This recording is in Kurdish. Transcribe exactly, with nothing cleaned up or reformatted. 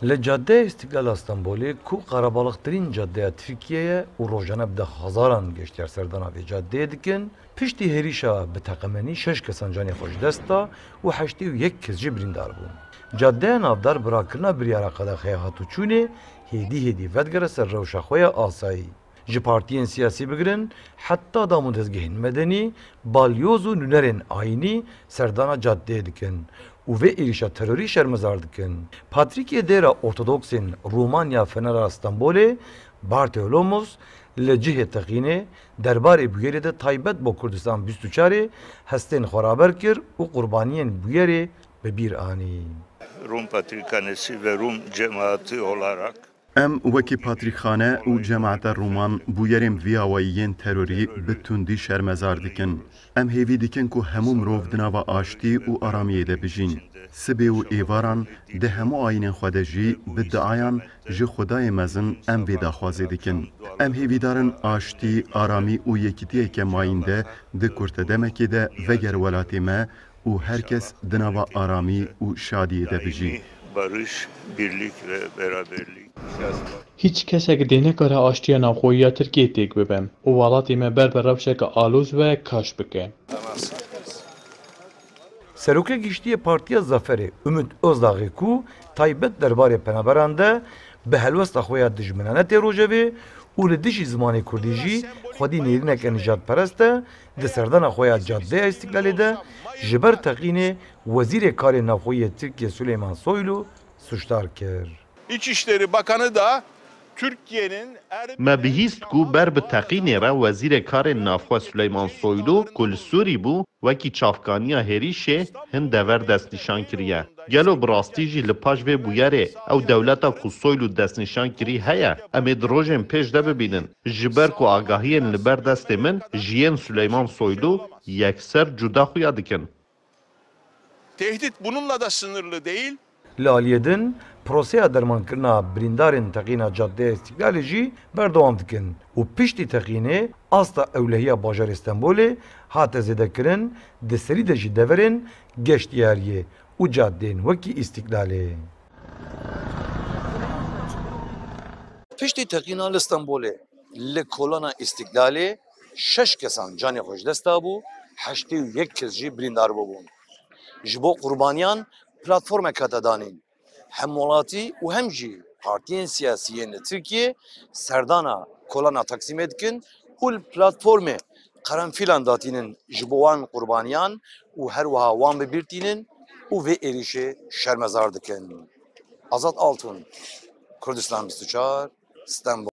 Li Caddeya Îstiklala Stenbolê ku qerebalixtirîn caddeya Tirkiyê ye û rojane bi deh hezaran geştyar serdana vê caddeyê dikin, piştî hêrîşa bi teqemenî şeş kesan canê xwe ji dest da û heştê û yek kes jî birîndar bûn. Caddeya navdar bi rakirina biryara qedexeya hatûçûnê hêdî hêdî vedigere ser rewşa xwe ya asayî. Ji partiyên siyasî bigirin heta dam û dezgehên medenî, balyoz û nûnerên ayînî serdana caddeyê dikin û vê êrîşa terorî şermezar dikin. Patrîkê Dêra Ortodoksên Romanya Fenera Stenbolê, Bartolomos, li cihê teqînê derbarê bûyerê de taybet bo Kurdistan bîst û çarê hestên xwe raber kir û qurbaniyên bûyerê bi bîr anî. Rum Patrikhanesi ve Rum cemaati olarak Em wekî patrîkxane û cemaeta Roman bûyerên vî awayî yên terorî bi tundî şermezar dikin. Em hêvî dikin ku hemû mirov di nava aştî û aramiyê de bijîn. Sibê û êvaran di hemû ayînên xwe de jî bi diayan ji Xwedayê mezin em vê daxwazê dikin. Em hêvîdar in aştî, aramî û yekîtiyeke mayînde di kurte demekê de vegere welatê me û her kes di nava aramî û şadiyê de bijî. Barış, birlik ve beraberlik. Hiç kesek dê nekare aştiya navxweyî ya Tirkiyê têk bibe û welatê me ber bi rewşeke aloz ve kaş bike. Serokê Giştî yê Partiya Zaferê Umut Ozdaxê ku taybet derbarê penaberan de bi helwesta xwe ya dijminane tê rojevê û li dijî zimanê kurdî jî xwedî nêrîneke nijadperest e, di serdana xwe ya Caddeya Îstiklalê de ji ber teqînê Wezîrê Karê Navxweyî yê Tirkiyê Suleyman Soylu sûcdar kir. İçişleri Bakanı da Türkiye'nin Erbil Me bihîst ku ber bi teqînê re Wezîrê Karên Navxwe Suleyman Soylu ku li Sûrî bû, wekî çavkaniya hêrîşê hin dever destnîşan kiriye. Gelo bi rastî jî li paş vê bûyerê ew dewleta ku Soylu destnîşan kirî heye? Em ê di rojên pêş de bibînin. Ji ber ku agahiyên li ber destê min ji yên Suleyman Soylu yekser cuda xuya dikin. Tehdit bununla da sınırlı değil. Li aliyê din, proseya dermankirina birîndarên teqîna Caddeya Îstiklalê jî berdewam dikin û piştî teqînê asta ewlehiya bajarê Stenbolê hate zêdekirin, di serî de jî deverên geştiyariyê û caddeyên wekî Îstiklalê. Piştî teqîna li Stenbolê, li kolana Îstiklalê şeş kesan canê xwe ji dest dabû, heştê û yek kes jî birîndar bûbûn. Ji bo qurbaniyan platformek hate danîn. Hem welatî û hem jî partiyên siyasî yên li Tirkiyê serdana kolana Taksimê dikin û li platformê qerenfîlan datînin ji bo wan qurbaniyan û her wiha wan bi bîr tînin û vê êrîşê şermezar dikin. Azad Altun, Kurdistan bîst û çar, Stenbol.